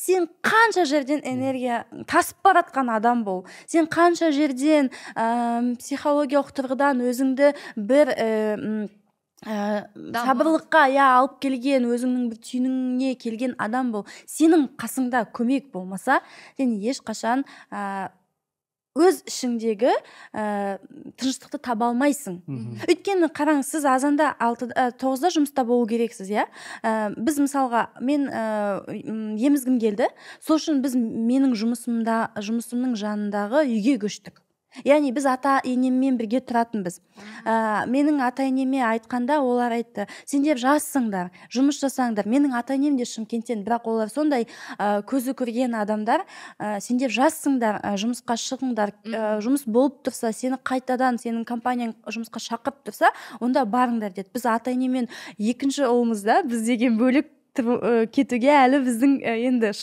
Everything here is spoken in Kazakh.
Сен қанша жерден энергия тасып баратқан адам бол, сен қанша жерден психологиялық тұрғыдан өзіңді бір сабырлыққа, иә, алып келген, өзіңнің бір түйініңе келген адам бол, сенің қасыңда көмек болмаса, сен ешқашан өз ішіңдегі тыныштықты таба алмайсың. Өйткені қараңыз, сіз азанда 6-да, 9-да жұмыста болу керексіз, иә. Біз мысалға, мен емізгім келді, сол үшін біз менің жұмысымның жанындағы үйге көштік. Яғни біз ата енеммен бірге тұратынбыз. Менің ата енеме айтқанда, олар айтты: «Сендер жассыңдар, жұмыс жасаңдар». Менің ата енем де Шымкенттен, бірақ олар сондай көзі көрген адамдар. «Сендер жассыңдар, жұмысқа шығыңдар, жұмыс болып тұрса, сені қайтадан сенің компанияң жұмысқа шақырып тұрса, онда барыңдар», — деді. Біз ата енемен екінші ұлымыз да, біз деген бөлек кетуге әлі біздің енді